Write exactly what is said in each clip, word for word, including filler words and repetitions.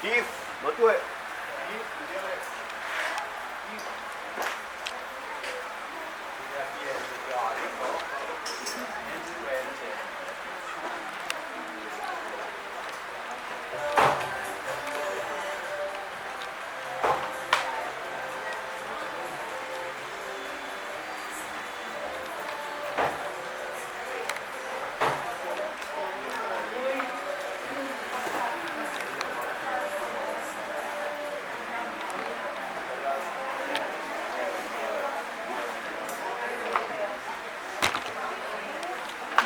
If, not we.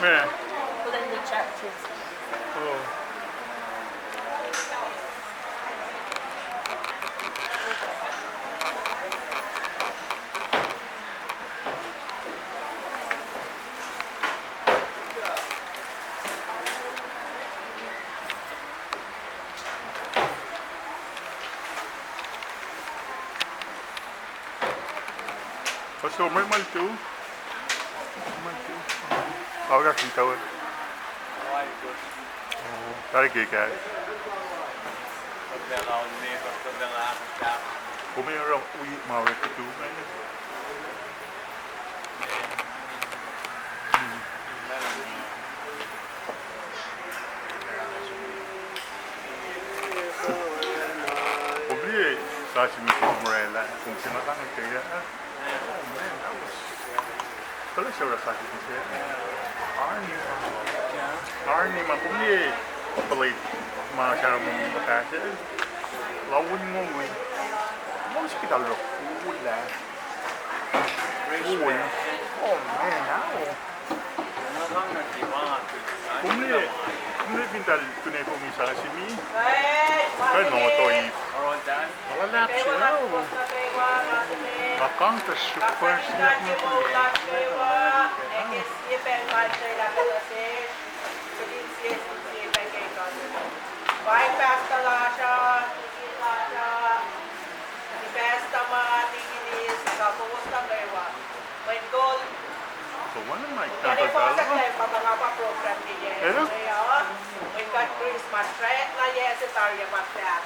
Meac? Put in the chat, please. Oh. Pastor, mwet mal tu? Mal tu? Au, kasin tawe. Oh, tari ke kac. Kom ac oruh wi ma orek tu. Kom liye sasuc mihs ma orwaclah, kom se nga tange ke ya. Oh man, that was, kuloh se oruh sasuc mihs se. Arni ma, arni ma, kom liye plate ma sarmon in the past. Laun ngo wi. Kom sikuhtuh loh, ulah. Ui. Oh man, now. Kom liye, kom liye fin tahl kune kom in sang simi. Kuh in oto ip. Luhlahp se, oh. Nga kang tuh srihpac siyuck nuh ke. Paing pastor lasr uh, deacon lasr uh, pastor ma, deaconess, kuh kowos nuh kwewa. Mwet kol. Kom an ma, kuht ac fahsr ke ma nga pa program ke yac se uh. Mwet kuht Christmas track na yac se tari ac pa fahk.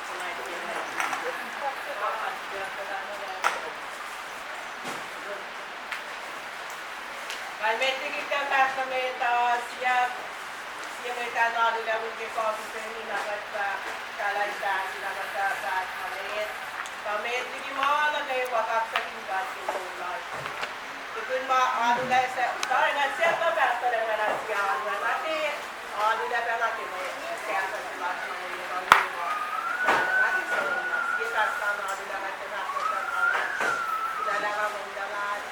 Kalmeet liki kuht pastor met uh, siyuck, sie mwet ah alu lah wi ke coffee training na kuht fahk, kahlwem sahk na kuht fahk, fahk kalmeet. Kalmeet liki ma nuh kwewa, kaksakihn God ke moul lasr. Tukun ma alu lah se, tari na siyuck na pastor lah na sie alu lah na ke, alu lah pacna ke mwe kahs lasr na mwe, na mwe, na ke moul lasr. Sie pastor na alu lah na ke pastor na, na lah na moul lasr.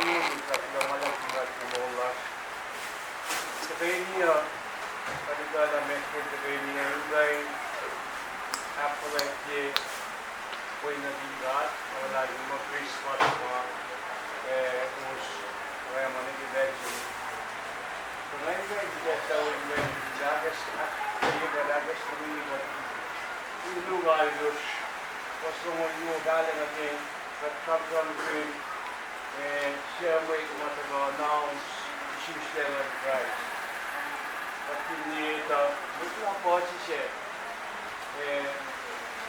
Sifacna, kalmac luhn God ke moul lasr. Sifacna, kuht etuh lah met ke sifacna in kuh in ahkfuhlwactye pweng nuhtin God, oacna ke ma Christmas ma, eh, kowos oruh ma nuh ke pacl se. Kuh nga in kuh in sifacna in kuh in ahkacsmakihnye kuht, ahkacsmakihnye kuht in lukalkosr, kowos longoul luo kahlwem nuh ke kuht sramsramkihn, eh, suc mwet ma tuhkuh announce isuslac luhn Kraist. Kuht finne etuh mwet na puhsisacl, eh,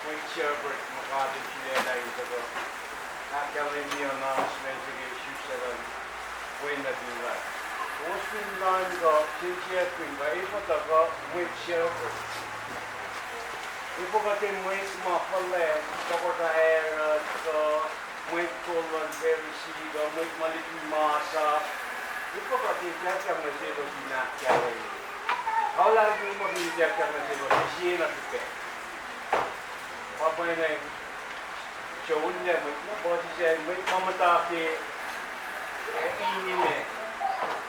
mwet shepherd ma God El sulaclah in tuhkuh ahkkahlwemye announcement se ke isus Luhn wen nuhtin God. Kowos fin nuhnkuh, sensenkihn kuh efuh tuhkuh mwet shepherd. Efuh kuh tiac mwet ma fuhlwact, tohkohsrah Herod, kuh mwet kol luhn Pharisee, kuh mwet ma liki masap. Efuh kuh tiac kahkahng nuh selos in ahkkahlwemye. Kuh luhlahlfongi muh fin kahkahng nuh selos, sie na srihpac. Pa pwacnwacng srollac mwet ma puhsisacl, mwet ma muhta ke, eh, inima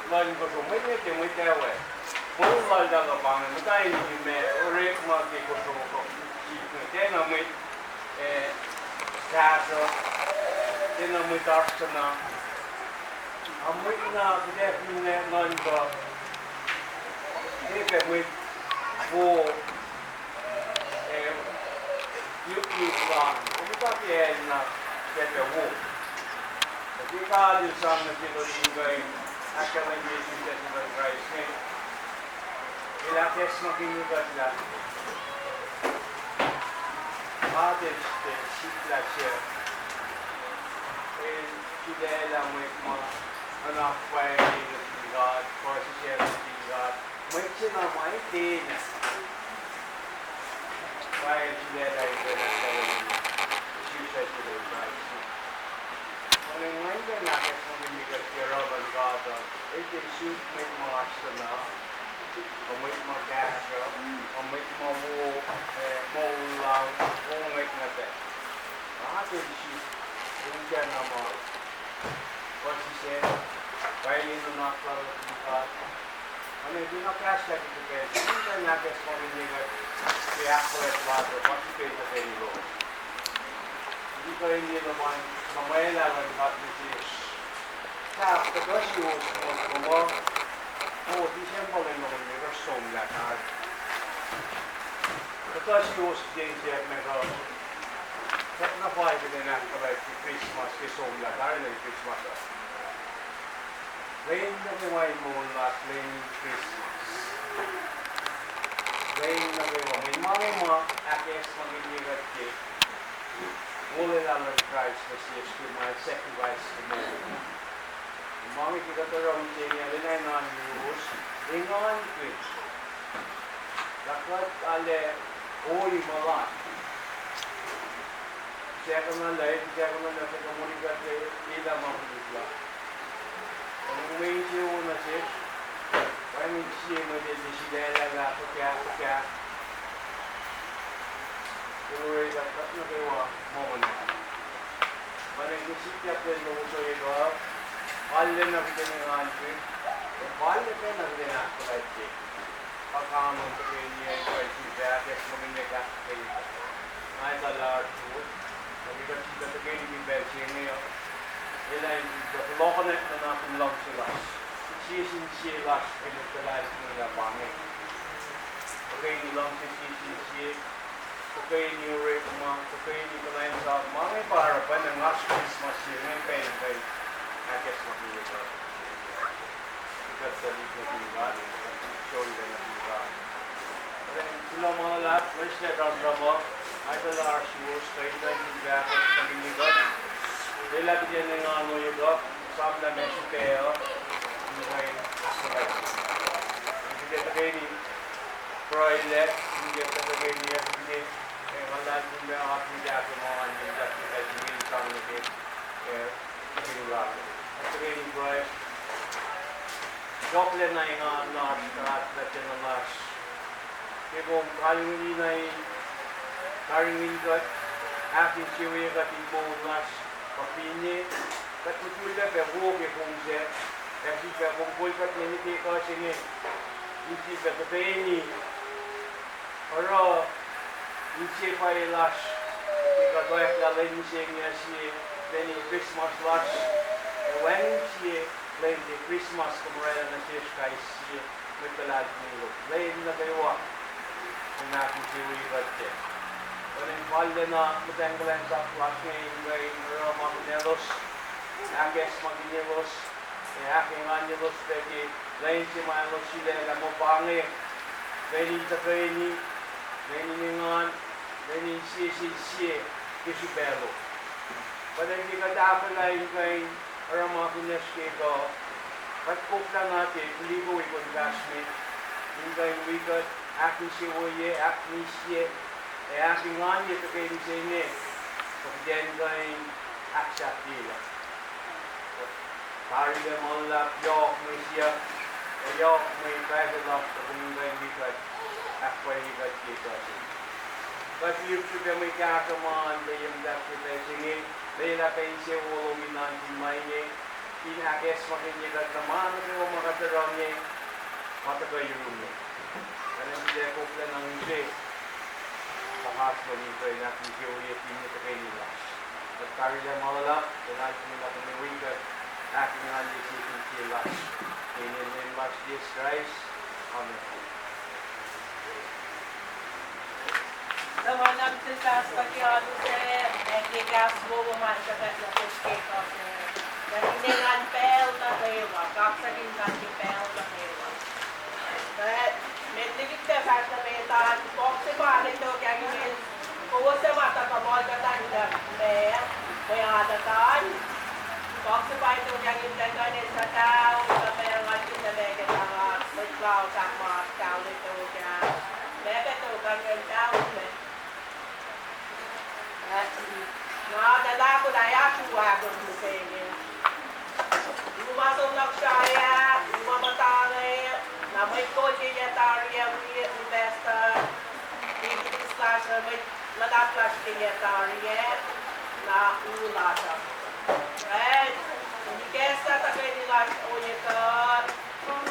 luhn kosro, mwet inge tiac mwet ac we. Moul laltahl pa inge muhta inima, orekma ke kosro, kuh sip inge tiacna mwet, eh, kahsruh, tiacna mwet oasr suhna. A mwet na kuht ac finne nuhnkuh, tiac pac mwet wo, eh, yukyuk la, kom muhta ke acn na tiac pac wo. Tuh ke God El sang nuh selos in kuh in ahkkahlwemye Jisus Kraist inge, El ahkacsmakihnye kuht lah God El sifacna se, El sulaclah mwet ma nuhnak pwacye nuhtin God, puhsisacl nuhtin God, mwet se na ma etwena. Pa El sulaclah in kuh in ahkkahlwemye Jisus Kraist. Oacna nga in kuh in ahkacsmakihnye kuht ke oruh luhn God uh, El tiac suk mwet ma oasr suhna, kuh mwet ma kahsruh, kuh mwet ma wo, eh, moul lal, wo ngwet na pac. Nga tiac suk, kom tiacna ma puhsisacl, pwacye nuhnak lal nuhtin God. Oacna fin nga kahslah ke pacl se inge, nga ahkacsmakihnye kuht ke ahkfuhlwact lasr uh, ma sifacna tuhkweni lowos. In kuh in liye luhman, luhmwaclah luhn God nuh sesr. Sahp kuhtuh suwos muh, muh, oh, December lwen longoul limekohsr somlah tari. Kuhtuh suwos kihtin siyuck muh kuh, kuht na fal kuht in ahkfuhlwactye Christmas ke somlah tari lwen Christmas uh. Lwen nuh kwewa in moul lasr lwen Christmas. Lwen nuh kwewa, mweyen ma inge ma ahkacsmakihnye kuht ke olwelah luhn Kraist nuh sesr ke ma El sacrifice ke moul. Ma inge ke kuht oruh mihsenge, lwen na in oan yuruwos, engankihn lah kuht arlac ohi ma lasr. Sahkuhnuhllah, sahkuhnuhllah, sahkuhnuhllah, kuht elah ma koluk la. Mwe insewowo nuh sesr, wacngihn sie mwet el sulaclah lah fuhkah, fuhkah. Kowos orwaclah kuht nuh kwewa moul ah. Pwacnwacng ke sikyak lwen lowos ohiyac kuh, fal lwen na kuht in engankihn, fal lwen pacna kuht in ahkfuhlwactye. Pa kanon tuhkweni ac pwacye sin fahk, ahkacsmakihnye kahs tuhkweni. Nga etuh lah oasr suwos, na ke kuht sifilpac tuhkweni ke pacl se inge uh, elah in sifilpac fohlohkohnwack nuhnak in luhngse lasr. Sie sin sie lasr ke mwet luhlahlfongi lah pa inge. Tuhkweni luhngse sie sin sie, tuhkweni orekma, tuhkweni kuhlwacnsap, ma inge pa oruh pwacnwacng oasr Christmas se inge pacl kuh in ahkacsmakihnye kuht. Kuht tuhlihk nuhtin God, kuht sollah nuhtin God. Kuloh ma luhlahp, mihslac sramsram uh, nga etuh lah oasr suwos kuh in kuh in sifilpac ahkacsmakihnye kuht. Lwelah kuht in engan ohiyac kuh, esam lah ma srihpac uh, in kuh in ahkfuhlwactye. Kuht ac tuhkweni pruhelah, kuht ac tuhkweni ac kuht ac, eh, nga luhlahlfongi lah oasr mwet ahkoo ma in kuht ac tuhkweni sang nuh ke, eh, kuht in tuhkweni pruhe. Yohklacna engan lasr, God, kuht enenuh lasr. Ke kom karihngihn, karihngihn kuht, ahkinsewowoye kuht in moul lasr, kuh finne kuht mutullac pac wo ke kom sac, ac sifilpac kom kol kuht nuh ke kuh se inge, in sifilpac tuhkweni oruh inse pwacye lasr ke kuht oacklah lwen mihsenge, sie lwen in Christmas lasr, ac wacngihn sie lwen ke Christmas kom orwaclah nuh sesr kais sie mwet luhlahlfongi lom. Lwen nuh kwewa kom ahkinsewowoye kuht kac. Oacna in fallacna muhtwacn kuhlwacnsap lasr inge in kuh in oruh ma kunalos, ahkacsmakihnyelos, ac ahkenganyaclos pac ke lwen se ma elos sulaclah muh pa inge, lwen in tuhkweni, lwen in engan, lwen in sie sin sie ke srihpac lom. Kuht ac ke kuht ahkolah in kuh in Oruh ma kunacsr ke kuh, kuht koflah na ke tuhlihk ohiyac kuh in fahsr me, in kuh in wi kuht, ahkinsewowoye, ahkmihsye, ac ahkenganye tuhkweni se inge, kuht in kuh in ahksahfyelah. Tarilac ma luhlahp, yohk mwe siyuck, ac yohk mwe pahselock, kuht in kuh in wi kuht, ahkpwacye kuht ke kuh se. Kuht lihpsrihpac mwe kahsruh ma in lwelah muhtahsr ke pacl se inge, lwelah pac insewowo lom in orekmakihn ma inge, in ahkacsmakihnye kuht nuh ma nuh kwewa ma kuht oruh inge, ma tuhkuh yurum inge. Kuht in tiac koflah na use, pa oasr lom in kuh in ahkinsewowoye finne tuhkweni lasr. Kuht tarilac ma luhlahp, ac luhlahlfongi lah kom wi kuht, ahkenganye sie sin sie lasr. Ke inen Leum lasr Jisus Kraist. Amen. Tuh ma nuhtum sifacna ke alu se, ac ke kahs wowo ma srihpac nuh sesr ke kuh se. Kuht in engan pacl nuh kwewa, kaksakihn God ke pacl nuh kwewa. Tuh met liki kuht fahsr nuh met an, fohk se pa el tokang inge, kowos suc ma tuhkuh muhlkuhnlah ma, mwe atuhtan. Fohk se pa el tokang in kuht kuh in eis suhtahl, kuh pacl nga kihn nuh met ke tara, mwet lao fahk ma, suhtahl el tokang. Meac kuht tokang in suhtahl me? Na, na lah kuht ac oasr u ahkos mihsenge. U ma som nuh sahyac, u ma muhta inge, na mwet kol ke yac tari ah, wi, wi pastor, wi deacons lasr uh, mwet luhlahp lasr ke yac tari ah, na u lasr uh. Ac, wi kahs tuhkweni lasr ohiyac kuh,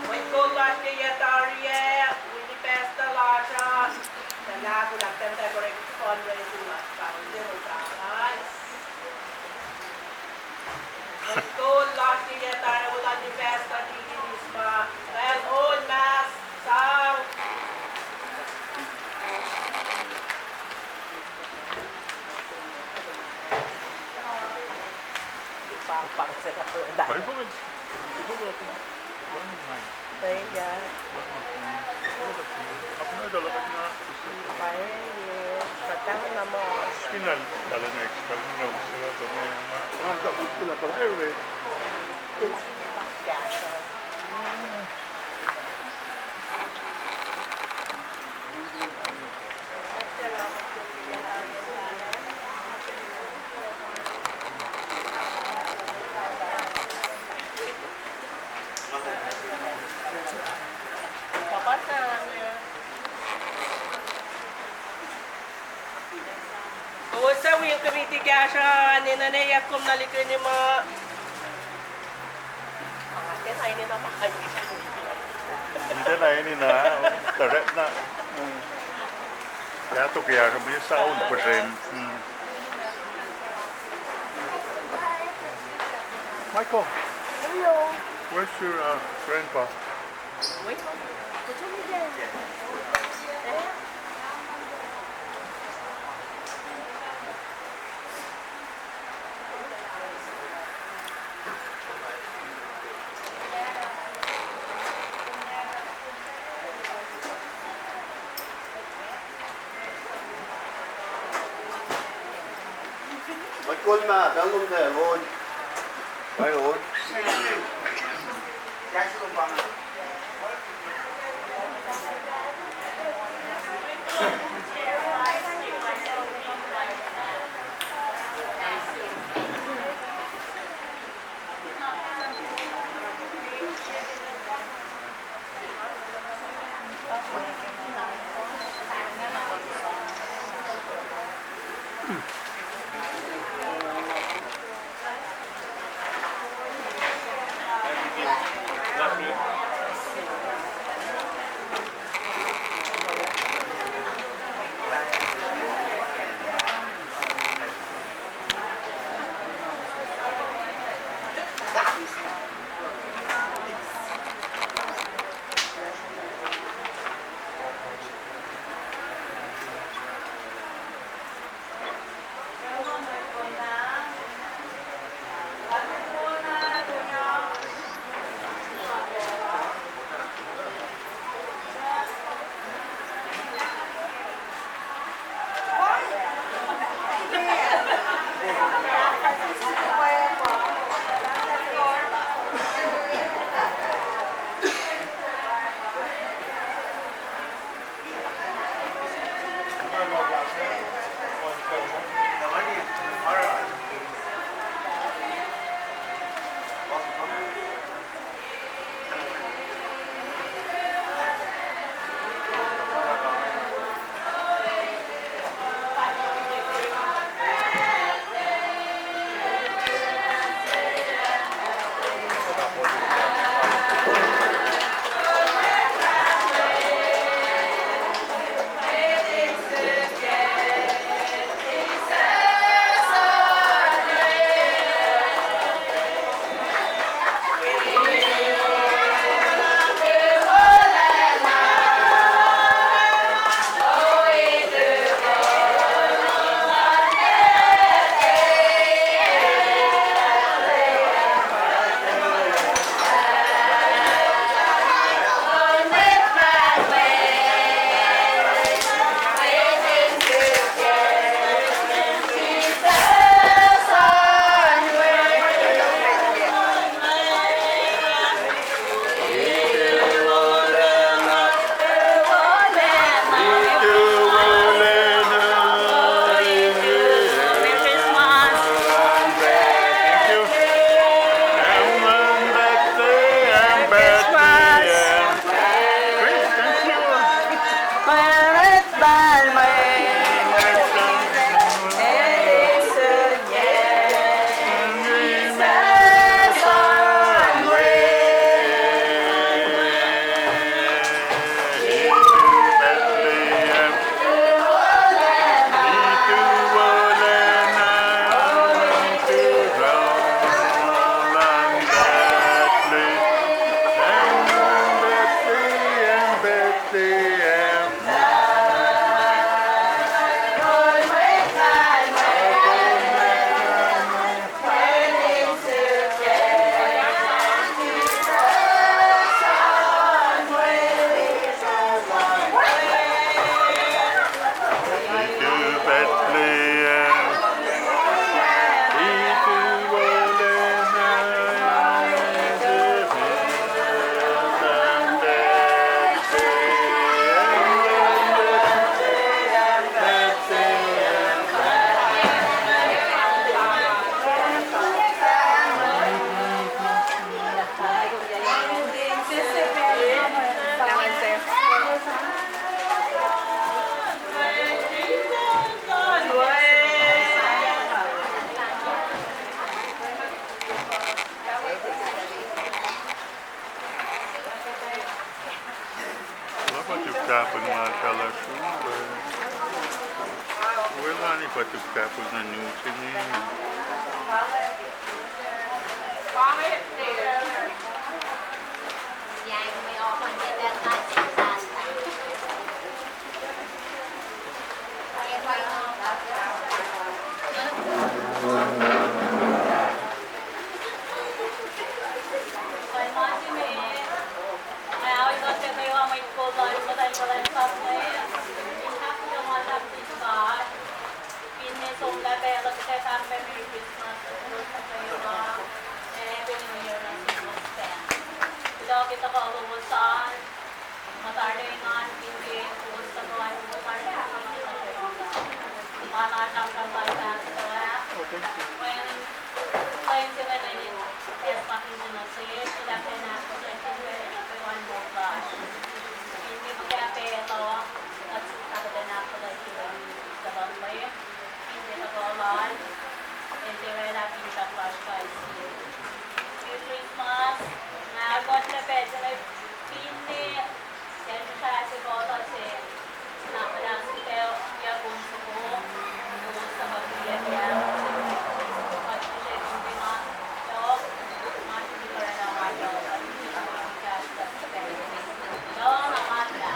mwet kol lasr ke yac tari ah, wi pastor lasr uh, na lah kuht ac kuh in orek fundraising lasr uh, mwet kol lasr ke yac tari ah, wi pastor, deacon, eis ma, well, on mask, sang. Kowos suc wi committee kahsruh an, enenweyuck kom nuh likihni ma. Ninac na, ninac na, direct na. Kahto ke arm e sound puhsren. Michael, where's your uh, grandpa? Mwet kol ma, pacl lom pacl on. Pacl on. Ani pa tuk pahpos na nuh se inge. Finne somlah pacl uh kuht ac fahk pac Merry Christmas, Happy New Year nuh suwos pac. Kuloh ke tuhkuh lowos an, muhta engan, finne kowos tuhkuh an, muhta engan. Ma na sramsram lal pastor ah. Mweyen, mweyen se inge lwen esmak in nuh sesr, kuht ac fah ahkfuhlwactye pac, pac wan moul lasr. Finne kuht ac pacl uh, kuht ac fah ahkfuhlwactye pac Leum. Finne tuhkuh lal, el tiac oraclah finsrak lasr kais sie. Ke Christmas, nga ahkkahlwemye pacl se inge finne Ke srihpac se kuht se, na muhnahs pac, ya kom soko, kom soko, ya, ya, kuht srihke ma, ya, ma srihke kuht na ma, ya, kuht srihke ma, ya, ya, na ma, ya.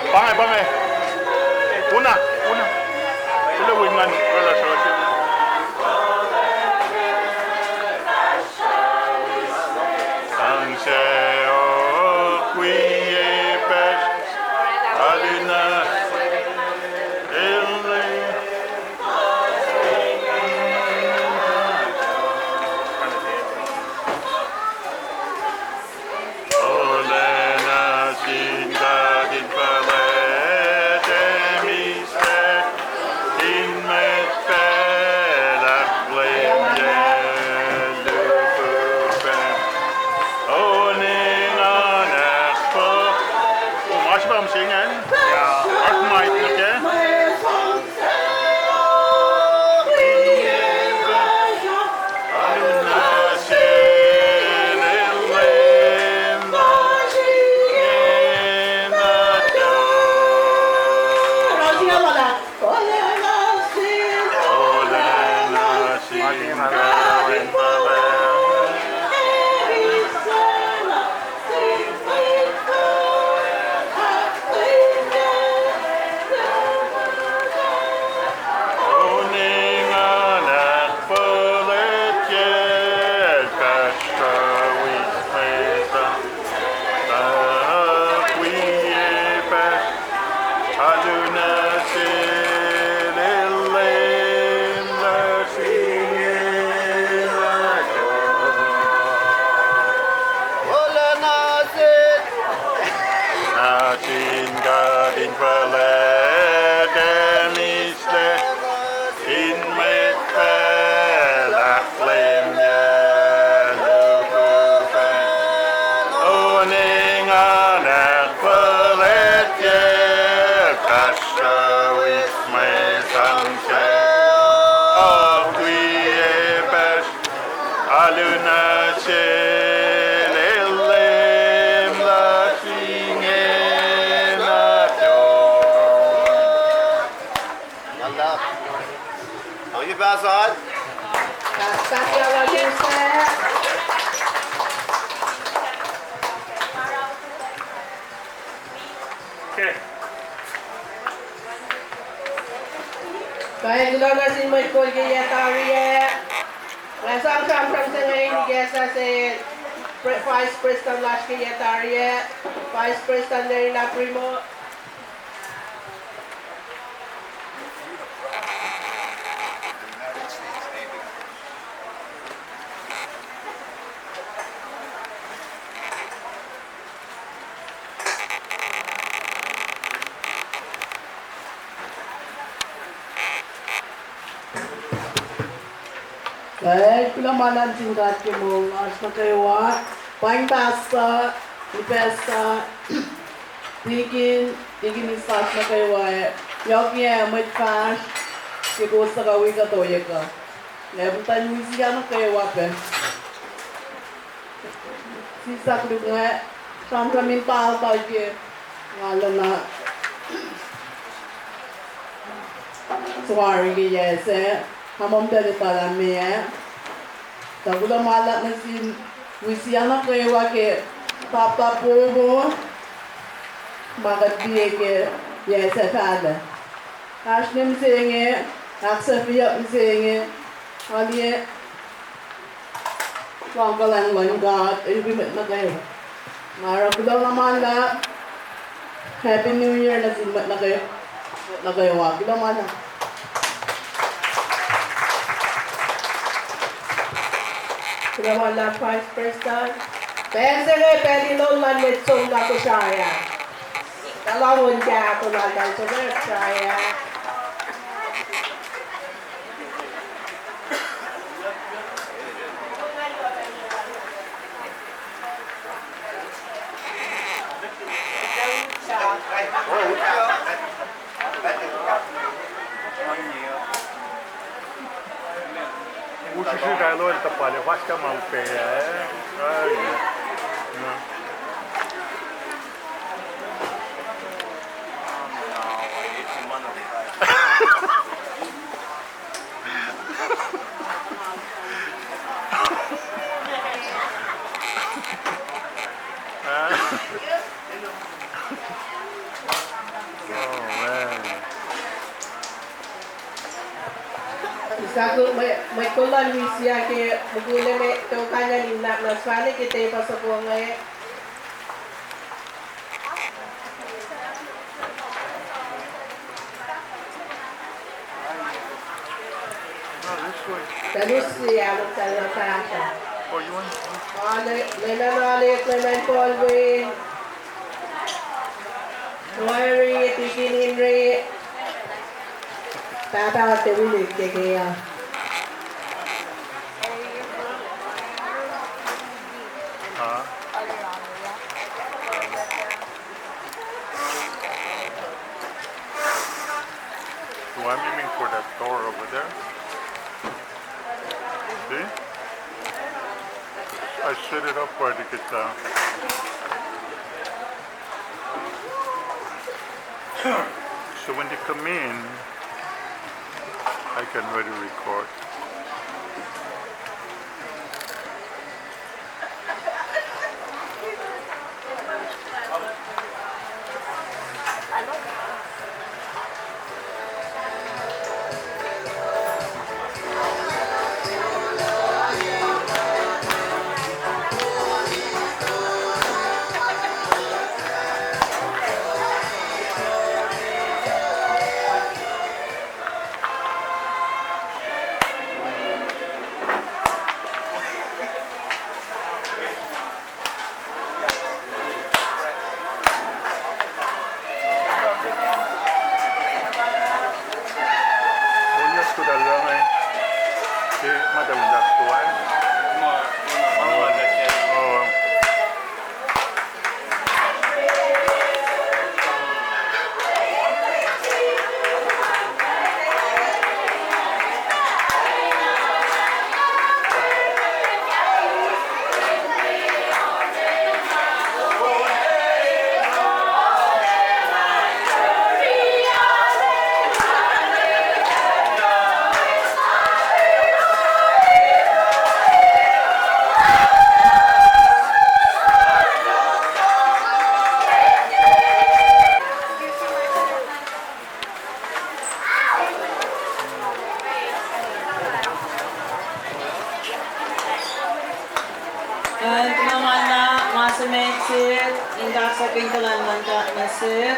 Pange, pange. Una, una. Kuloh win ngan, kuloh srosr. Sang se o kwiye pac, alina, ele. Olena sin God in palate miste, in met pelah lem ye lukupe. Oningan ahkpo. Oasr pam singen? Oasr mic nuh ke? Nuh sin God in palate miste, in met pelah lem ye lukupe. Oningan ahkfuhlwactye Asad. Pastor Lisa. Ke kuloh nuh sin mwet kol ke yac tari ah. Nga sang sramsram se inge ke sase pre-, Vice President lasr ke yac tari ah. Vice President Nerina Primo. Kuloh ma luhlahp sin God ke moul lasr nuh kwewa, paing pastor, pastor, tikin, tikin islas nuh kwewa, yohk yac mwet fahsr, ke kowos tuhkuh wi kuht ohiyac kuh. Ac muhtuhn wi sie nuh kwewa pac. Sislah koluk nga sramsram in pal pal ke nga lana suwari ke yac se, amom tari pala me ah. Tuh kuloh ma luhlahp nuh sin wi sie nuh kwewa ke taptap wowo ma kuht liye ke yac se fahla. Oasr ne mihsenge, ahksahfyeyuck mihsenge, oakiyac luhngkuhlwacng luhn God, el wi mwet nuh kwewa. Nga oruh kuloh na ma luhlahp, Happy New Year nuh sin mwet nuh kwewa. Kuloh ma luhlahp. Kuloh ma luhlahp Vice President. Pacl se inge pacl in on luhn mwet som na Kosrae ah. Tuh lohng on kahto lal tahl som na Kosrae ah. Usrusr kaelo el tuh pale, fahsr ka ma upac, eh? Ai, no. Isa ku mwe-, mwet kol luhn wi sie ke mukul me tohkoh na limnahk na sifacna ke tepuh soko inge. No, this way. Talu sie alu talu fahsr. Oh, you want? Ale, Leman Ale, Leman Paul Wayne. Rory, Tikin Henry. Pahpah Tewin Keke, uh. Huh? Do I'm aiming for that door over there? See? I set it up where they get, uh, so when they come in, I can already record. Kaksakin kuhlwacng luhn God nuh sihk.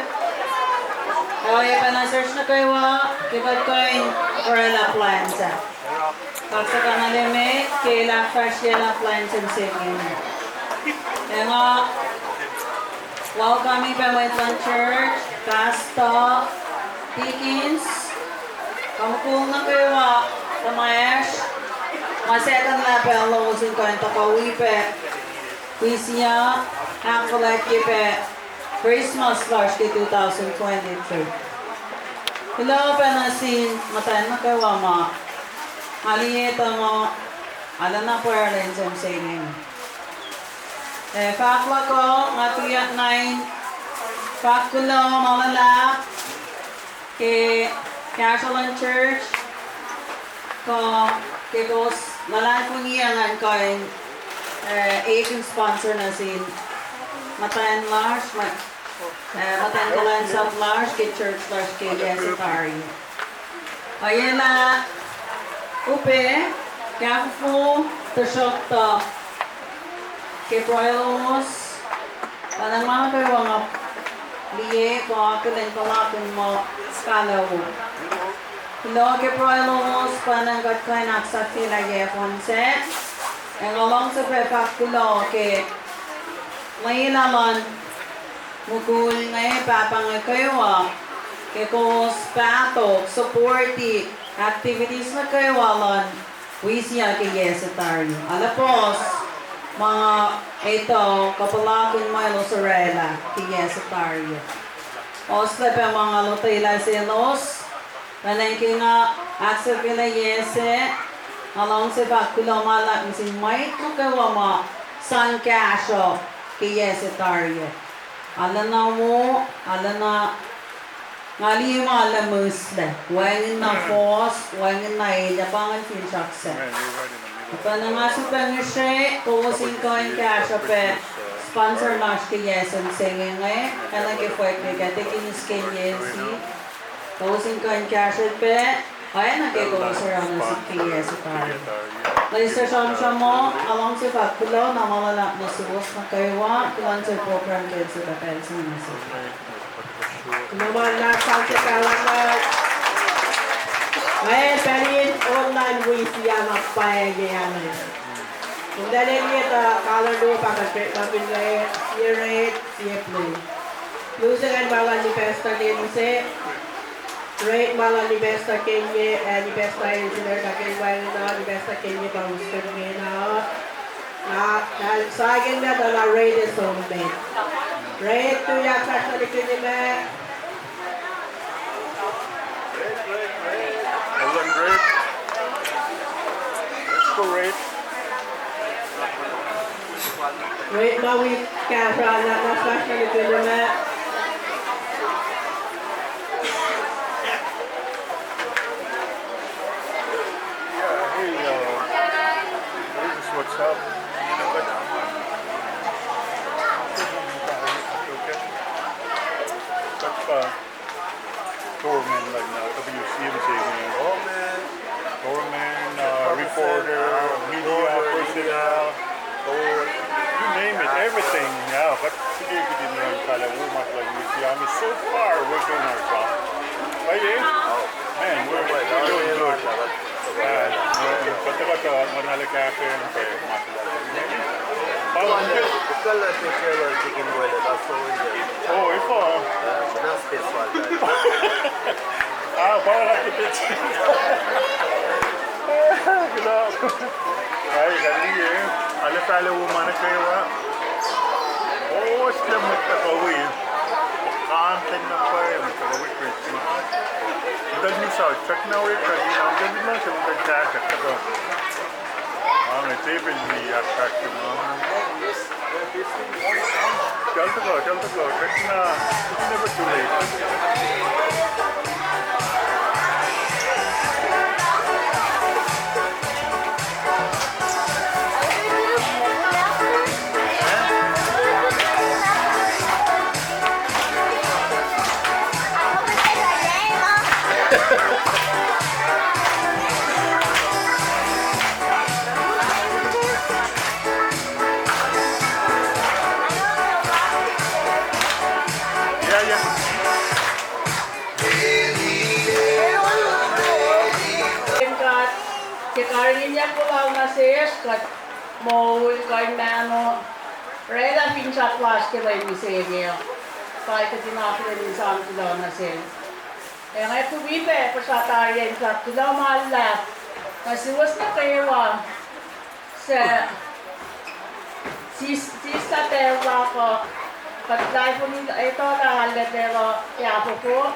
Oacyacpac nuh sesr nuh kwewa, ke kuht kuh in oraclah plwacn sac. Kaksakin na lemet ke lah fahsryelah plwacn se mihsenge. Ac nga welcome-i pac mwet luhn church, pastor, deacons, kuh mukul nuh kwewa, tuhmwacsr, ma sahkuhnlah pacl lowos in kuh in tuhkuh wi pac wi siyuck, ahkfuhlwactye pac Christmas lasr ke two thousand twenty-three. Kuloh pac nuh sin muhtwacn nuh kwewa ma nga liye tuh ma arulacna pwacr lwen se mihsenge. Ac fahk luhk uh, nga tuyak na in fahk kuloh ma luhlahp ke kahsruh luhn church, kuh ke kowos luhlahlfongi ngan kuh in, eh, ekihn sponsor nuh sin muhtwacn lasr, muh-, eh, muhtwacn kuhlwacnsap lasr ke church lasr ke yac se tari. Oacyacpac upac, kahfofo, tuhsruhktuh ke pruhe lowos, pa na ma nuh kwewa nga liye kuh akihlen puhlakihn muh fahlah wo. Kuloh ke pruhe lowos, pa na kuht kuh in ahksahfyelah yac fohn sac. Ac nga luhngse pac fahk kuloh ke lwelah luhn mukul inge, pahpah inge kwewa, ke kowos pahtok, support-i activities nuh kwewa luhn wi siyuck ke yac se tari. Arlac puhs ma nga etuh kuh puhlakihn ma elos oraclah ke yac se tari. Ohslac pac ma nga lotwelah selos, pacna ke nga ahksahfyelah yac sac, nga luhngse fahk kuloh ma luhlahp nuh sin mwet nuh kwewa ma sang kahsruh ke yac se tari. Arulacna wo, arulacna, nga liye ma arulacna mihslac, wacngihn na fohs, wacngihn na elyah, pa ingacn finsrak sac. Pacna nga sulpac ngihsre kowos in kuh in kahsruh pac sponsor lasr ke yac se mihsenge inge, pacna ke fwack ke Deaconess Kenye Ensign. Kowos in kuh in kahsrwel pac, oacna ke kowos oruh nuh sihk ke yac se tari. Mweyen sramsram uh, nga luhngse fahk kuloh na ma luhlahp nuh suwos nuh kwewa, kuloh nuh sel program ke el suhpwacpacl se nuh sihk. Kuloh ma luhlahp sang se kahlwem. Mweyen pacl in online wi siyuck na pwacye yame. Kom tahleliye tuh kahlwem luo pa kuht rate ma fin rate, sie rate, sie blue. Blue se ingacn ma luhn ni Pastor Kenye se. Rate ma luhn ni Pastor Kenye, ac ni Pastor Ensign el tuh ke wacngihn uh, ni Pastor Kenye pa us ke ingena. Na, na, sahyacn na tuh na rate som met. Rate tuyak fahsr nuh ke nime. Let's go, rate. Rate ma wi kahsruh na, na fahsr nuh ke nime. Yeah, hey, uh, this is what's up. That's fun. Government, like, uh, W C M C, government, uh, reporter, media personnel, you name it, everything. Yeah, but today we didn't learn Kala Womat language. Yeah, I mean, so far away from our shop. Right, eh? Man, we're doing good. Yeah, but the, but the, when I look after him, okay, Kuh Oh, efuh? Ah, pa na tipit. Kuloh. Ai, kaliye. Arlac fahla wo ma nuh kwewa. Oh, sle mwet tuhkuh wi. Content na pwacye mwet tuhkuh wi Christmas. Muhta miss out. Check now, check now. Muhta miss out. Muhta kahsruh tuhkuh. Ang e tepel mi ahkfahsrye ma. Tell the girl, tell the girl, check na, it's never too late. God, ke karihngihnyuck lal nuh sesr, kuht moul kuh in mahno, oraclah finsrak lasr ke lwen mihsenge uh. Pa kuht in akihlen in sang kuloh nuh sel. Ac nga tuh wi pac puhsra tari in fahk kuloh ma luhlahp nuh suwos nuh kwewa. Suc sis, sis lah pacl luhk uh, kuht luhlahlfongi etuh lah arlac pacl uh ac fokoko,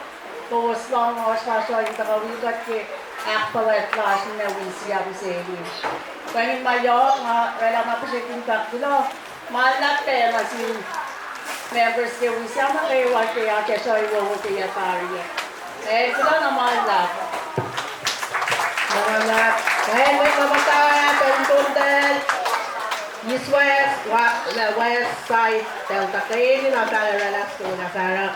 kowos lohng oasr lasr uh in tuhkuh wi kuht ke ahkfuhlwact lasr in wi siyuck mihsenge. Wacngihn ma yohk, nga oraclah na pihsrihk in fahk kuloh ma luhlahp pac nuh sin members ke wi siyuck nuh kwewa ke akacsruhi wowo ke yac tari uh. Ac kuloh na ma luhlahp. Ma luhlahp. Ac mwet ma muhta, Toltol, East West, wa-, West Side, Delta Green, na pacl oraclah school na fahsruh.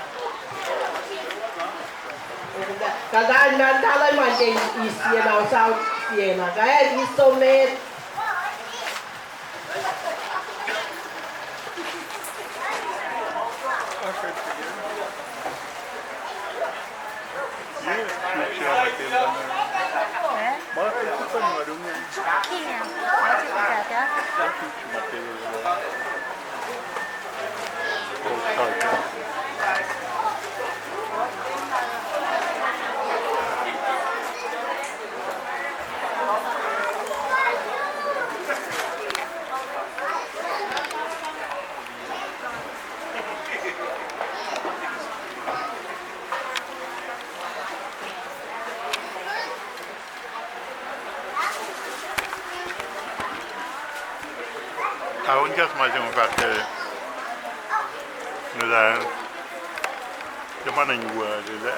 Kuhtuh na talan ma ke East Siena, South Siena. Kuht East Summit. Aon kahs ma se ma fahk ke nuh lah, ke ma nuh yuac lah.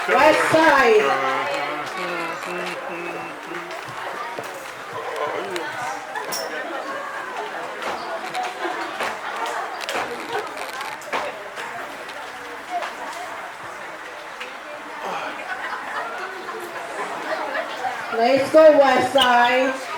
West side. Let's go, West side.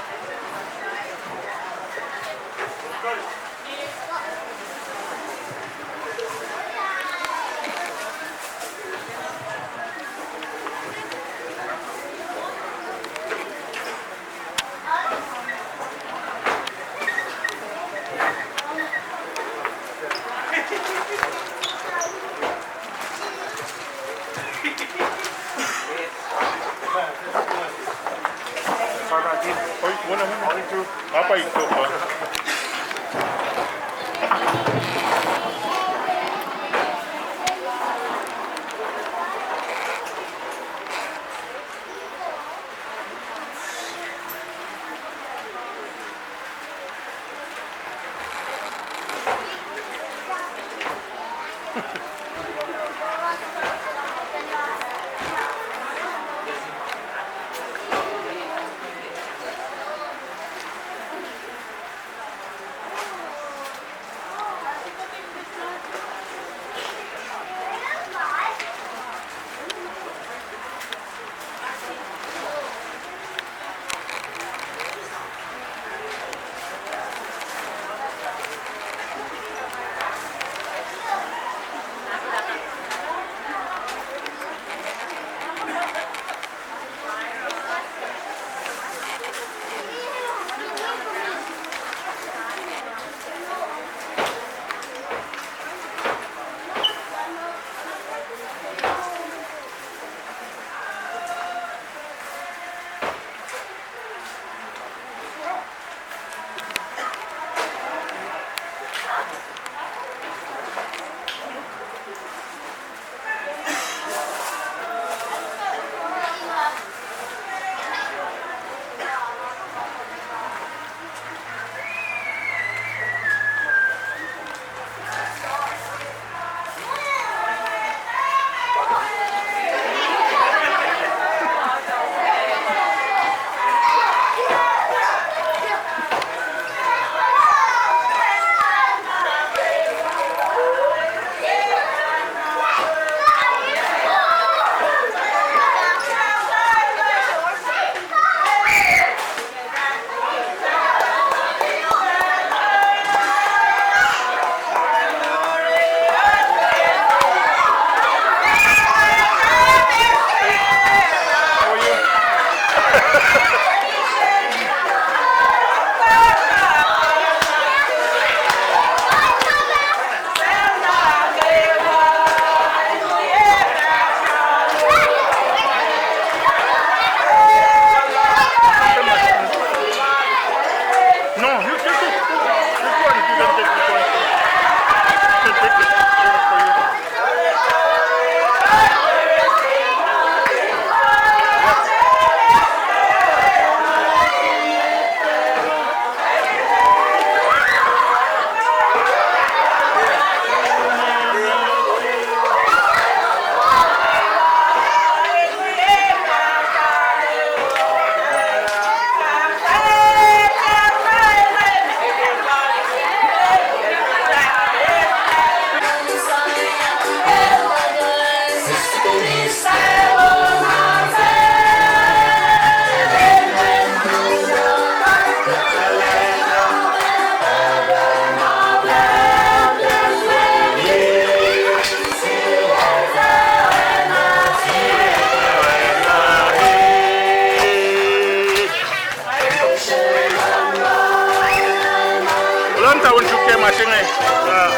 Taun suk ke ma se inge. Ah.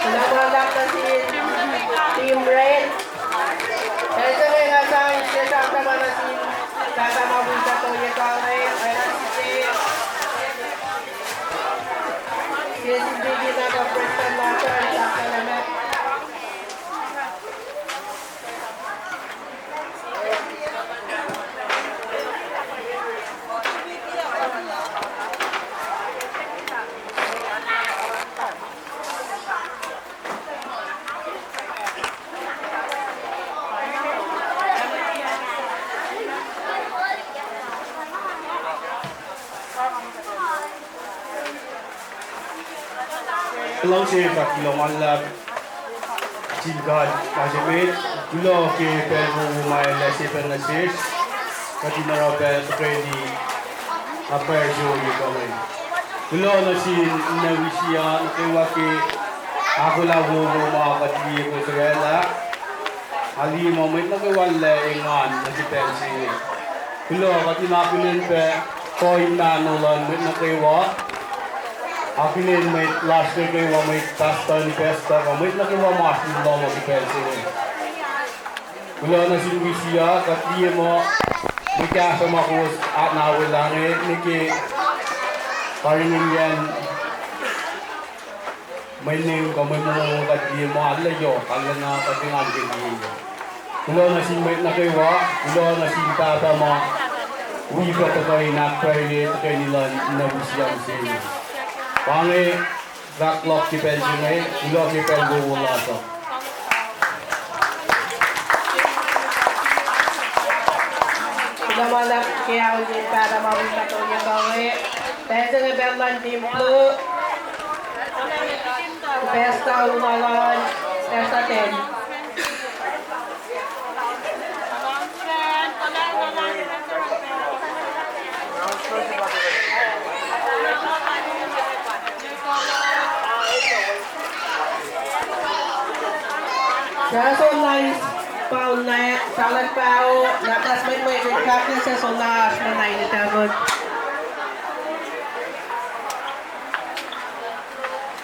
Kuloh ma luhlahp nuh sin Team Red. Pacl se inge nga sang sesr ahkkahlwemye nuh sin pahpah ma wi pahpah ye kale, oacna sise. Ke sin liki na pa prestuhn lasr uh, ahkkahlwemye. Luhngse fahk kuloh ma luhlahp sin God ma se met, kuloh ke pacl wowo ma El ase pacna sesr, kuht in oruh pac tuhkweni apkuhran se ohiyac kuh inge. Kuloh nuh sin ninac wisiyuck nuh kwewa ke ahkolah wowo ma kuht liye kowos oraclah. Nga liye muh mwet nuh kwewa lac engan nuh ke pacl se inge. Kuloh, kuht in akihlen pac kuh in mahno luhn mwet nuh kwewa. Akihlen mwet lasr nuh kwewa, mwet pastor, pastor, kuh mwet nuh kwewa ma oasr lohm uh ke pacl se inge. Kuloh nuh sin wisiyuck, kuht liye muh mwe kahsruh ma kowos ahknawelah inge nuh ke karihngihnyacn mwe neng kuh mwe mongo kuht liye ma arlac yohk, arlac na kuht engan ke liye. Kuloh nuh sin mwet nuh kwewa, kuloh nuh sin pahpah ma wi kuht tuhkuh in ahkpwacrye tuhkweni luhn ninac wisiyuck se inge. Pa inge fahk luhk ke pacl se inge, kuloh ke pacl wowo lasr uh. Kuloh ma luhlahp ke aol sin pahpah ma wi pahpah ye kuh inge. Pacl se inge pacl luhn Team Blue. Pastor Umalan, Pastor Ten. Sasuc lais pauna, salat pao, natas met mwe fahk nuh sasuc lasr nuh na in tagot.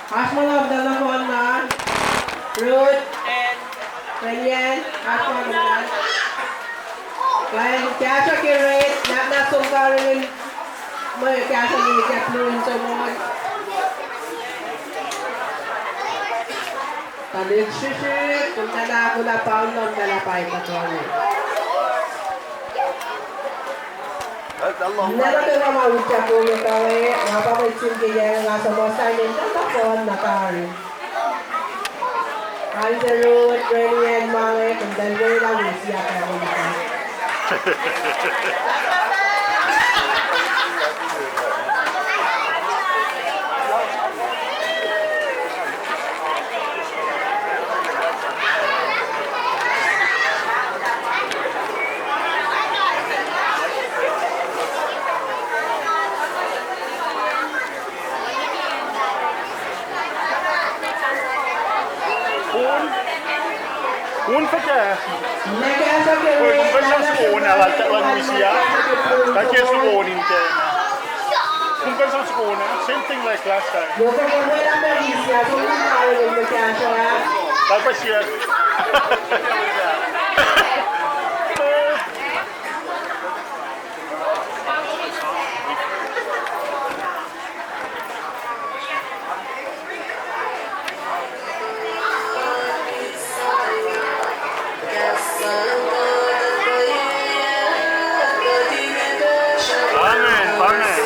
Oasr ma lom tuh nohfohn na, Ruth, Renian, oasr ma lom na. Kuh in kahsruh ke Ruth, nahtuhsr som karihngihn mwe kahsruh nuh ke Blue in som on. Tuhlihk srihsrihk, kom tuh na kuloh paun lom tuh na pwacye kuht uh. Ninac nuh kwewa ma utyak ohiyac kuh inge, nga pa mwet sun ke yac inge nga suhmuhslah in enenuh nohfohn na tari. Answer Ruth, Renian ma inge, kom tuh welah wi siyuck ah. Kom, kom fuhkah? Kom kuh in sang soko on ah, lal, lal Lucia. Kuht ke soko on in ke. Kom kuh in sang soko on ah. Same thing like last time. Lal pa siyuck. Amen, amen.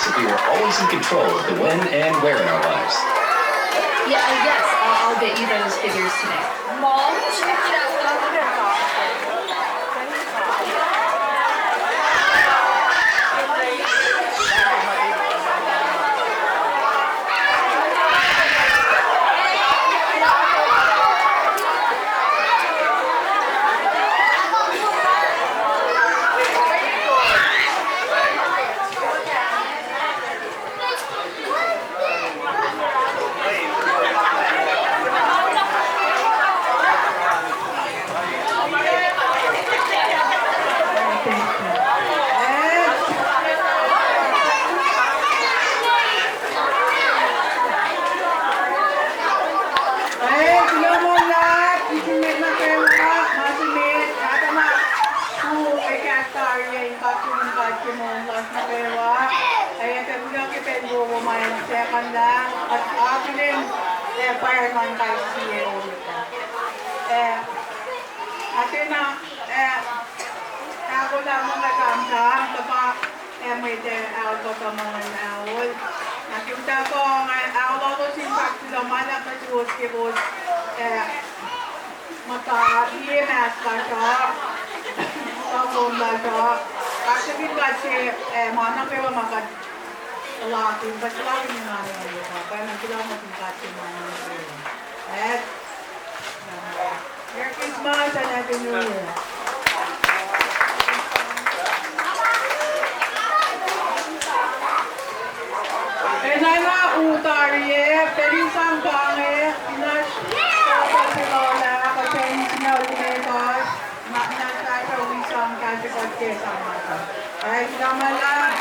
If we were always in control of the when and where in our lives. Yeah, uh, yes, I'll, I'll get you those figures today. Mom? Ac kuloh ma luhlahp, kihtin mwet nuh kwewa, ma se met, atacna, ku ekahsr tari ac in kaksakihn God ke moul lasr nuh kwewa. Ac kuloh ke pacl wowo ma el sahkuhnlah, kuht akihlen, ac pwacr luhn kais sie ohiyac. Ac, atacna, ac, ahkolah ma kuht amtah, tuhpa, ac mwet ac aol kuhtuh ma luhn aol. Na ke utuckuh, nga aol lalos in fahk kuloh ma luhlahp nuh suwos ke kowos, ac, muhta liye mask lasr uh, kuhtuh kom lasr uh, kaksakihn God ke, ac ma nuh kwewa ma kuht puhlakihn, kuht puhlakihn in ma nuh kwewa, pacna kuloh ma sin God ke ma nuh kwewa. Ac, Merry Christmas and Happy New Year. Enenuh u tari ah, pacl in sang pa inge, inac, kuht ac lohlah, kuht ac wi sina utume kuht, na, na sahp wi sang kahsruh kuht ke sang ma kuht. Ac, kuloh ma luhlahp.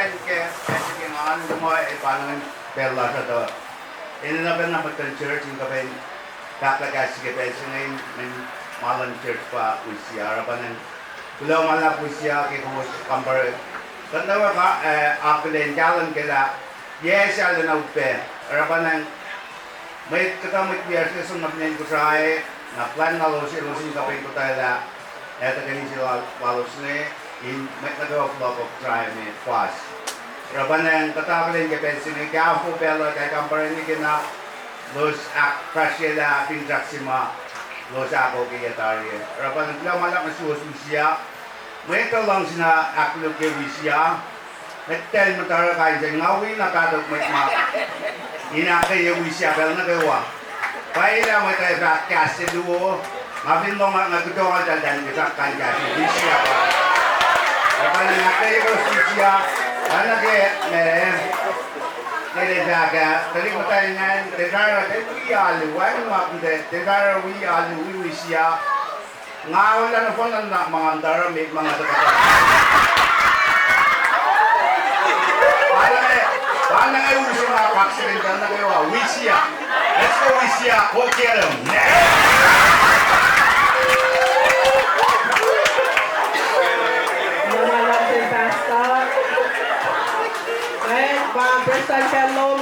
muhtwacn ke pacl se inge nga nuhnkuh muh el pa ngan pacl lasr uh tuh enenuh pacna muhtuhn church in kuh pac in fahk lah kahs se ke pacl se inge in, in ma luhn church pa wi siyuck. Oruh pa ngan kuloh ma luhlahp wi siyuck ke kowos kampare. Kuht nuh kwewa, eh, akihlen kahlwem ke lah yac sahyac na upac. Oruh pa ngan mwet kuhtuh mwet wiyacsr ke som nuh fin acn Kosrae, na plwacn lalos elos in kuh pac in kotwelah, eh, tuhkweni se la-, lalos inge, in mwet nuh kwewa fohlohk ke Kosrae me fas. Oruh pa ngan kuht akihlen ke pacl se inge, kahfo pacl uh, kampare nwe ke na, elos ahkfahsryelah finsrak se ma elos ahkoo ke yac tari ah. Oruh pa ngan kuloh ma luhlahp nuh suwos wi siyuck. Mwet uh luhngse na ahkkoluk ke wi siyuck. Mwet tacl muhta oruh kain se nga wi na pahtok mwet ma in ahkkweye wi siyuck pacl nuh kwewa. Pwacye lah mwet uh fahk kahs se luo, nga fin lohng nga kutongaltahl ke fahk kain kahs se wi siyuck. Oruh pa ngan ahkkweye kowos wi siyuck. Oacna ke, eh, ke el fahk ah, tuhlihk muhtwacn ingacn, tiac tari wi alu, wacngihn ma kom tiac tari wi alu, wi wisiya. Nga oruh nohfohn nuhnak ma nga tari met ma nga tuhkuh. Oacna, oacna ke usi ma kaksakihn tuh nuh kwewa, wisiya. Let's go, wisiya, go get 'em. Pastor. Eh, pa Preston Pellom.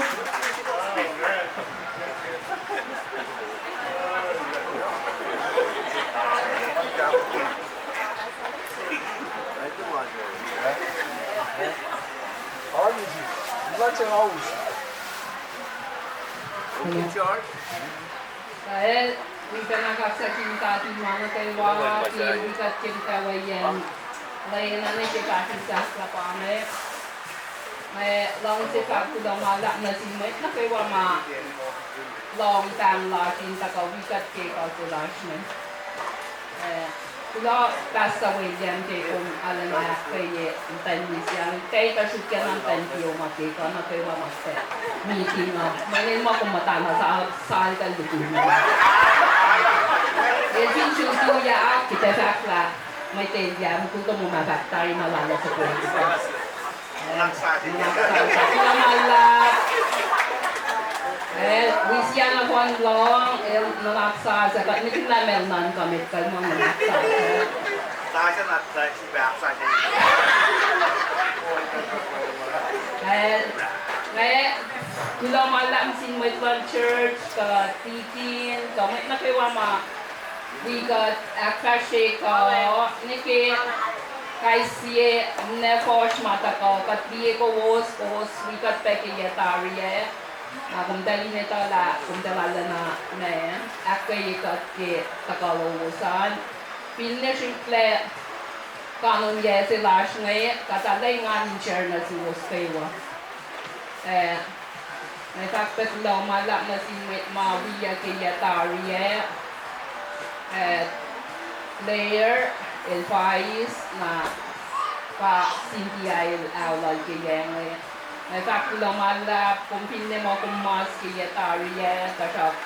Kael, wi pacna kaksakihn God in ma nuh kwewa, ke wi kuht ke muhtwacwacyacn lwen ah nuh ke pahsisahslah pa inge. Nga luhngse fahk kuloh ma luhlahp nuh sin mwet nuh kwewa ma lohng pahng lasr in tuhkuh wi kuht ke kuhfa lasr inge. Eh, kuloh Pastor William ke kom arulacna ahkkweye muhtwacn wisiya, ke kuht sruhkyacna muhtwacn kiyom uh ke kuh nuh kwewa ma ke meeting uh. Mweyen ma kom muhta na sa, sal kuh lutu. El fin sruhkyuyak, kuht ac fahk lah mwet elyah, mukul tomom ah fahk tari ma lal ah support. Kuloh ma luhlahp. Eh, wisiya nohfohn lohng, el nuhnak sasuc, kuht nihkihn lah meac nuhnkuh met kuh ma nuhnak sasuc. Eh, nga, kuloh ma luhlahp nuh sin mwet luhn church, kuh deacon, kuh mwet nuh kwewa ma wi kuht ahkfahsrye kuh, nwe ke kais sie ninac fuhsr ma tuhkuh, kuht liye kowos, kowos wi kuht pac ke yac tari ah. Na komtacl in etuh lah komtacl arulacna ma ahkkweye kuht ke tuhkuh lowos an. Finne srihklac kanon yac se lasr inge, kuht arulacna engan in share nuh suwos kwewa. Eh, nga fahk pac kuloh ma luhlahp nuh sin mwet ma wiyuc ke yac tari ah, eh, Blair, Elvais, na pa Cynthia el aolal ke yac inge. Nga fahk kuloh ma luhlahp, kom finne muh kom mas ke yac tari ah, tuhsruhk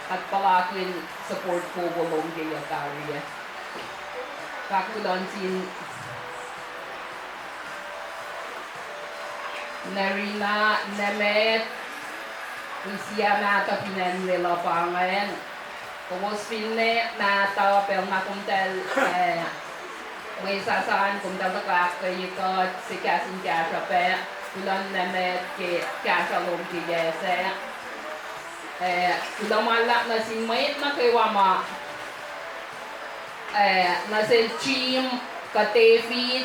kuht puhlakihn support kowos lom ke yac tari ah. Fahk kuloh nuh sin Nerina, Nemet, wisiya mahtuh fin acn Lelu pa ingacn. Kowos finne mahtuh pacl na komtacl, eh, mwe sasuc an, komtacl tuhkuh ahkkweye kuht, se kahs in kahsruh pac, kuloh Nemet ke kahsruh lom ke yac sac. Eh, kuloh ma luhlahp nuh sin mwet nuh kwewa ma eh, nuh sel Jim, kuh David,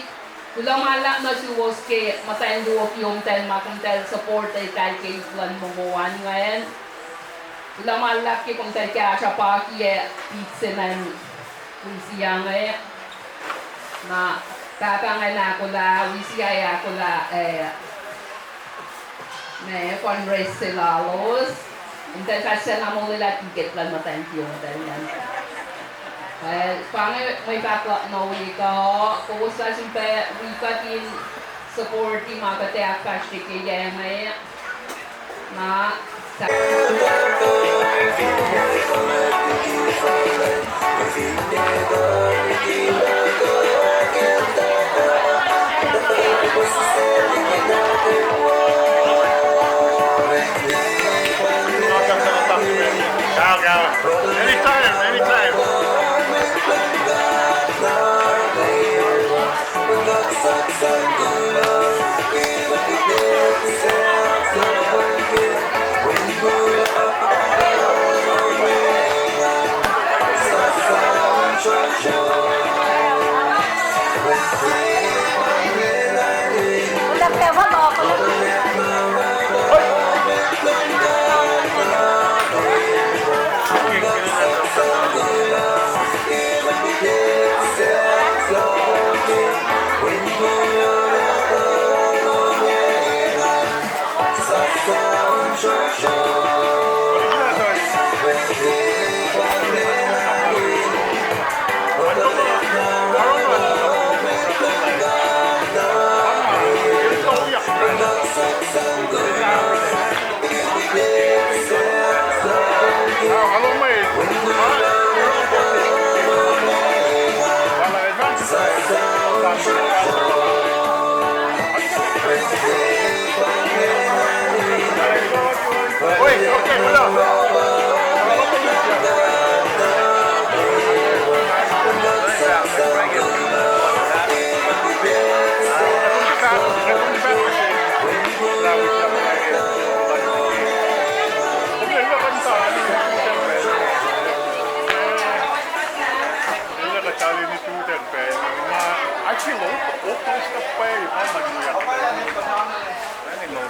kuloh ma luhlahp nuh suwos ke muhtwacn luo kiyomtacl ma komtacl support eltahl ke ip luhn mongo an ingacn. Kuloh ma luhlahp ke komtacl kahsruh pakiyac pit se ingacn wisiya inge. Na pahpah ingacn ahkolah, wisiya ahkolah, eh, ma fundraise se lalos. Komtacl fahsr na molwelah ticket luhn muhtwacn kiyomtacl ingacn. Eh, pa inge mwe fahk luhk nuh we kuh, kowos fah sifilpac wi kuht in support-i ma kuht ac ahkfahsrye ke yac inge. Na, Anytime, anytime.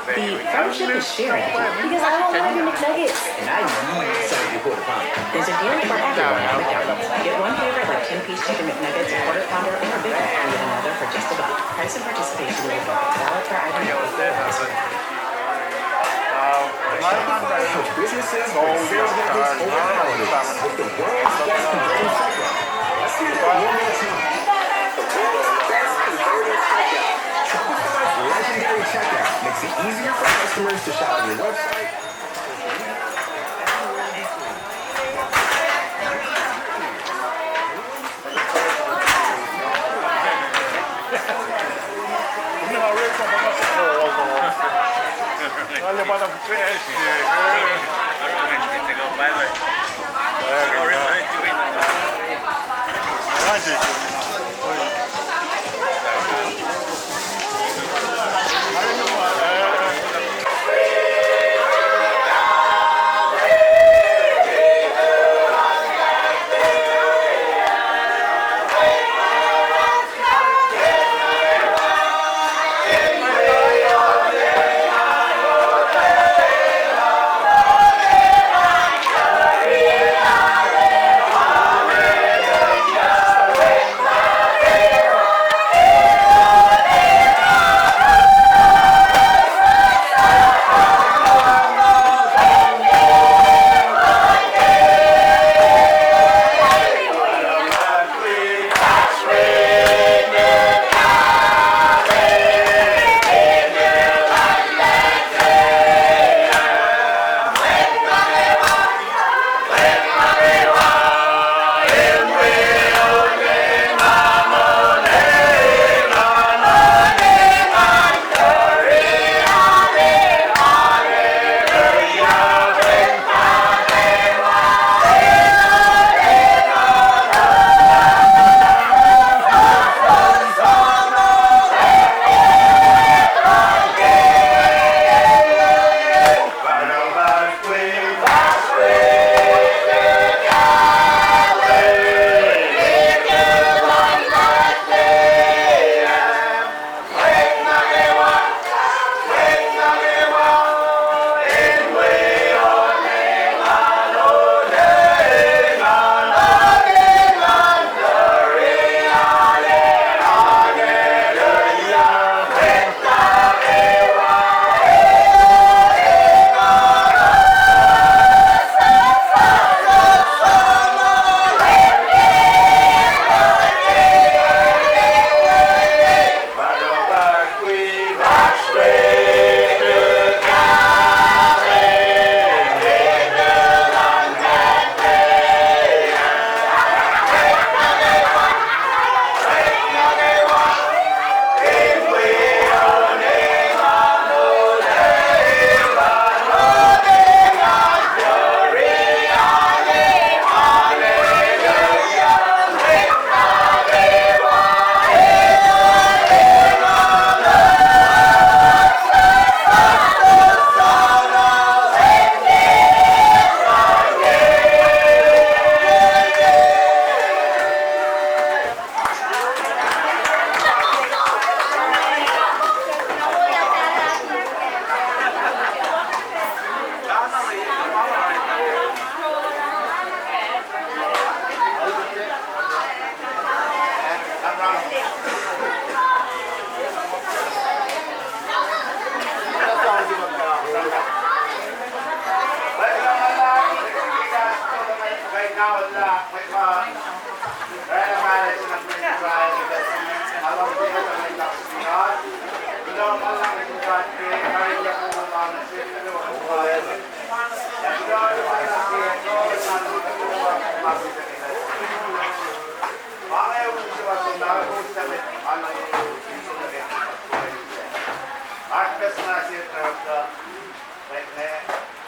The friendship is sharing because I want one of your McNuggets. And I need some of your quarter pounder. There's a deal for everyone at McDonald's. Get one favorite like ten-piece chicken McNuggets, a quarter pounder, or a Big Mac, and get another for just a buck. Price and participation may vary. Valid for item at eight. Businesses with sales records over the holidays with the world's best converting checkout. Let's hear that one more time. The world's best converting checkout. Shopify's legendary checkout makes it easier for customers to shop on your website,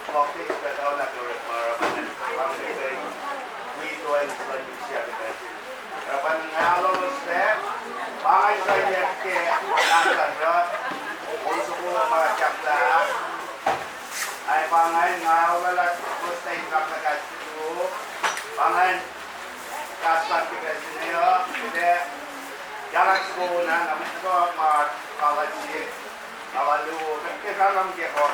Oruh pa nga siyuck ke nahtuhsr uh, on soko ma ahklah, ac pa ingacn nga orwaclah fuhs in kapkapwack tuh, pa ingacn kahs luhn president uh, kuht ac kahlwem soko na, na mwet nuh kwewa ma kalac se, kalac luo, kuht ke kahlwem ke kof,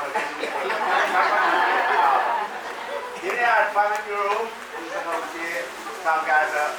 kene at pa ingacn yurum, on soko se, sang kahs uh,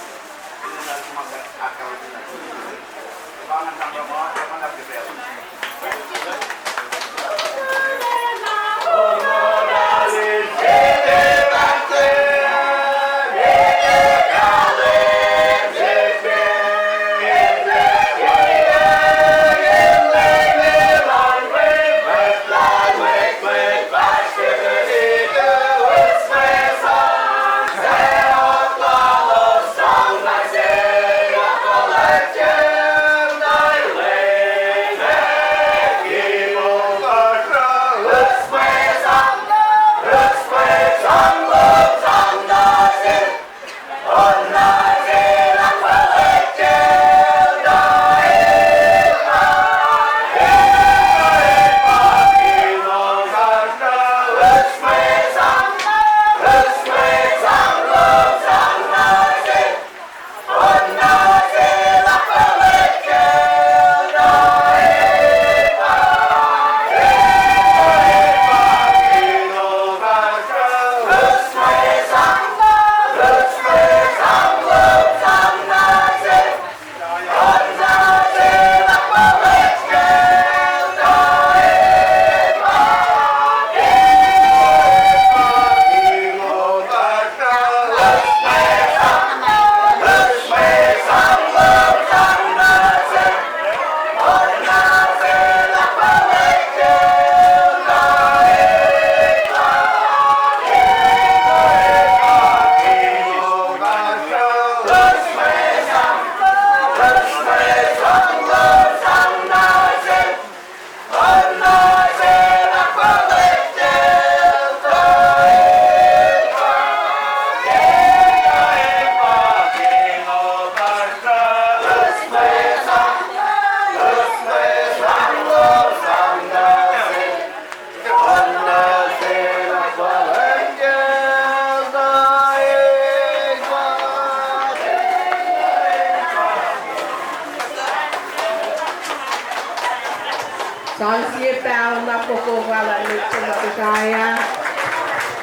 Sang sie pahol na koko wala nukun na kusaya.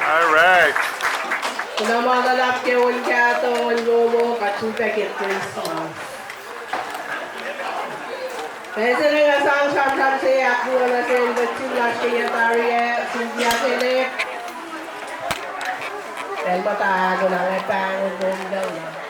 All right. Kuna ma luhlahp ke on kahto, on wowo, kuht sulpac ke Christmas. Pacl se inge nga sang sramsram se ahkluo nuh sel mwet sim lasr ke yac tari ah, Cynthia Philip. El muhta ahkolah inge pahngon lom lal.